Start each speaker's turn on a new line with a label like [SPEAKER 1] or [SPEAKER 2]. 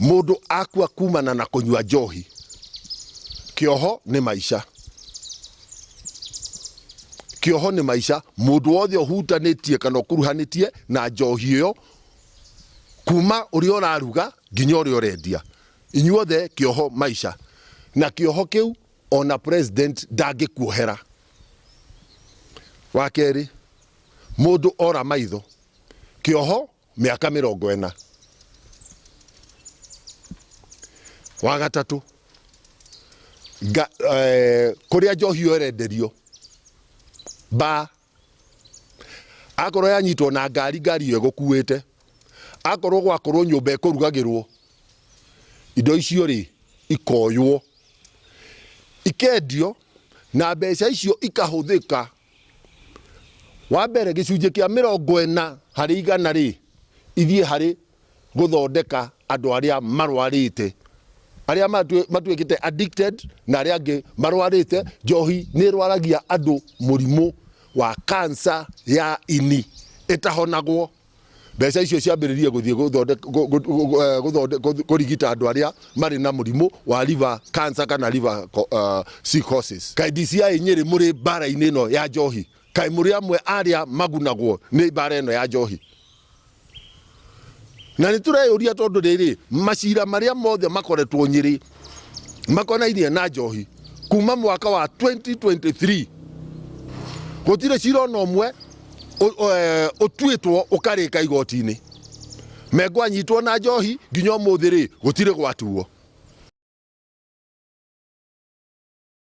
[SPEAKER 1] Mũndũ akua kumana na kũnyua njohi, kĩoho nĩ maica. Kĩoho nĩ maica. Mũndũ wothe ũhutanĩtie kana ũkuruhanĩtie na njohi ĩyo, kuma ũrĩa ũraruga nginya ũrĩa ũrendia, inyuothe kĩoho maica. Na kĩoho kĩu ona president ndangĩkuohera. Wa kerĩ, mũndũ ora maitho, kĩoho mĩaka 40. Wa gatatũ, kũrĩa njohi ĩyo ĩrenderio, ba akorwo yanyitwo na ngari, ngari ĩyo ĩgũkuĩte, akorwo gwakorwo nyũmba ĩkũrugagĩrwo, indo icio rĩ ikoywo ikendio na mbeca icio ikahũthĩka. Wa mbere, gĩcunjĩ kĩa 40% rĩ ithiĩ harĩ gũthondeka andũ arĩa marwarĩte, arĩa matuĩkĩte addicted na arĩa angĩ marwarĩte. Njohi nĩ ĩrwaragia andũ mũrimũ wa cancer ya ini ĩtahonagwo. Mbeca icio ciambĩrĩrie gũthiĩ kũrigita andũ arĩa marĩ na mũrimũ wa liver cancer kana liver cirrhosis. Kaĩ DCI Nyĩrĩ mũrĩ mbara-inĩ ĩno ya njohi? Kaĩ mũrĩ amwe arĩa magunagwo nĩ mbara ĩno ya njohi? Na nĩ tũreyũria tondũ rĩrĩ, macira marĩa mothe makoretwo Nyĩrĩ makonainie na njohi kuma mwaka wa 2023, gũtirĩ cira ona ũmwe ũtuĩtwo ũkarĩka igoti-inĩ. Mengo anyitwo na njohi nginya ũmũthĩ rĩ, gũtirĩ gwatuo.